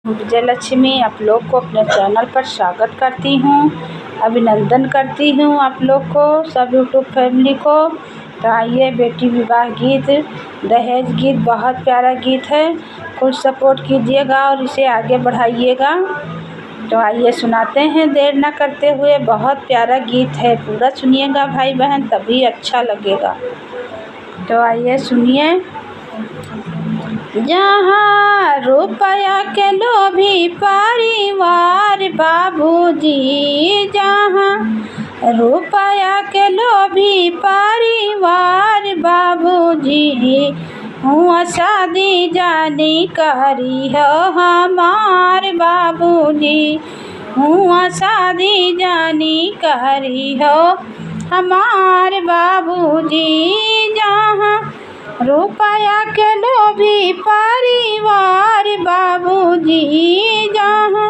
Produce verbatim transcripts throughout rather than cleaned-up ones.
विजयलक्ष्मी आप लोग को अपने चैनल पर स्वागत करती हूँ, अभिनंदन करती हूँ आप लोग को, सब YouTube फैमिली को। तो आइए, बेटी विवाह गीत, दहेज गीत बहुत प्यारा गीत है, फुल सपोर्ट कीजिएगा और इसे आगे बढ़ाइएगा। तो आइए सुनाते हैं, देर ना करते हुए। बहुत प्यारा गीत है, पूरा सुनिएगा भाई बहन, तभी अच्छा लगेगा। तो आइए सुनिए। जहाँ रुपया के लोभी परिवार बाबूजी, जहाँ रुपया के लोभी परिवार बाबूजी, हुआ शादी जानी करी हो हमार बाबूजी, हुआ शादी जानी करी हो हमार बाबूजी। जहाँ रुपया के लोभी परिवार बाबूजी, जहाँ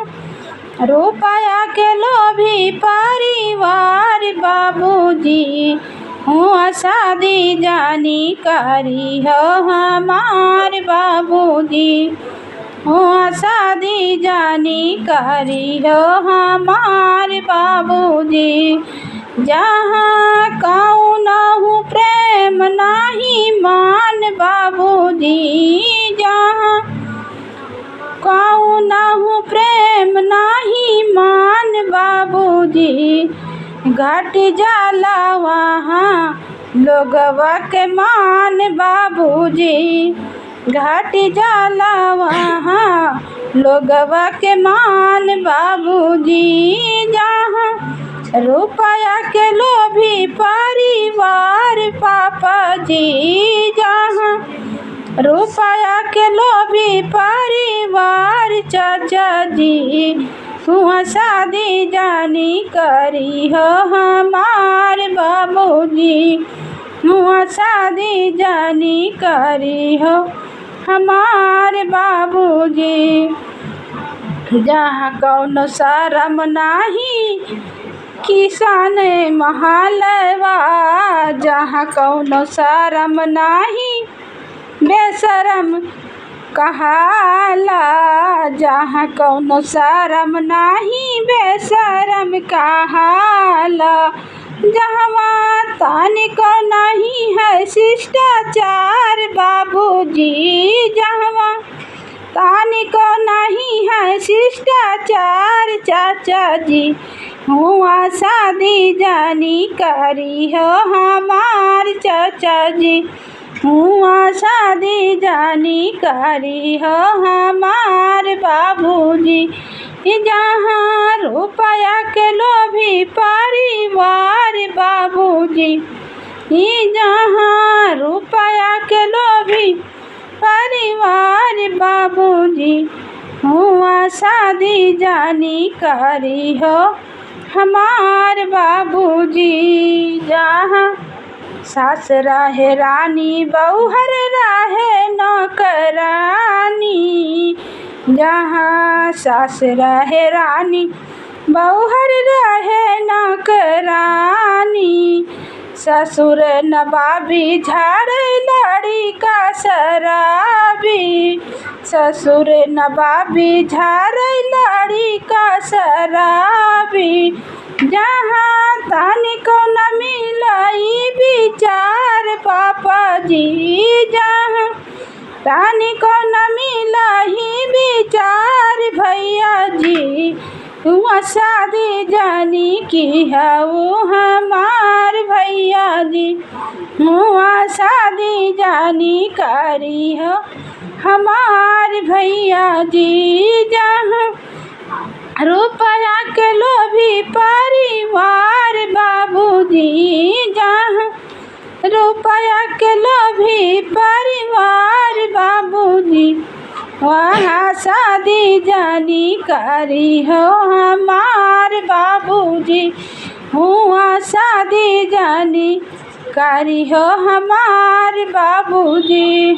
रुपया के लोभी परिवार बाबूजी, हुआ शादी जानी करी हो हमार बाबूजी, हुआ शादी जानी करी हो हमार बाबूजी। जहाँ कौनहु प्रेम नाही मान बाबूजी, जहाँ कौनहु प्रेम नाही मान बाबूजी, घट जाला वहाँ लोगवा के मान बाबूजी, घट जाला वहाँ लोगवा के मान बाबूजी। जहाँ रुपया के लोभी परिवार पापा जी, जहाँ रुपया के लोभी परिवार चाचा जी, हुआ शादी जानी करी हो हमार बाबूजी, हुआ शादी जानी करी हो हमार बाबूजी। जहाँ कौनो शरम नाही किसान महालवा, जहाँ कौनो शरम नाही बेशरम कहाला, जहाँ कौनो शरम नाही बेशरम कहाला। जहवा तनिको नाही है शिष्टाचार बाबूजी, जहवा तनिको नाही है शिष्टाचार चाचा जी, हुआ शादी जानी करी हो हमार चाचा जी, हुआ शादी जानी करी हो हमार बाबूजी। ई जहाँ रुपया के लोभी परिवार बाबूजी, ई जहाँ रुपया के लोभी परिवार बाबूजी, हुआ शादी जानी करी हो हमार बाबूजी। जहाँ सास रहे रानी, बौहर रहे नौकरानी, जहाँ सास रहे रानी, बौहर रहे नौकरानी। ससुर नवाबी झाड़े लड़िका शराबी, ससुर नवाबी झाड़े लड़िका शराबी। जहाँ तनिको न मिलई विचार पापा जी, जहाँ तनिको न मिलही विचार भैया जी, हुआ शादी जानी की हऊ हमार भैया जी, हुआ शादी जानी करी हो हमार भैया जी। जहाँ रुपया के लोभी परिवार बाबूजी, जहाँ रुपया के लोभी परिवार बाबूजी, वहाँ शादी जानी करी हो हमार बाबूजी, हुआ शादी जानी करी हो हमार बाबूजी।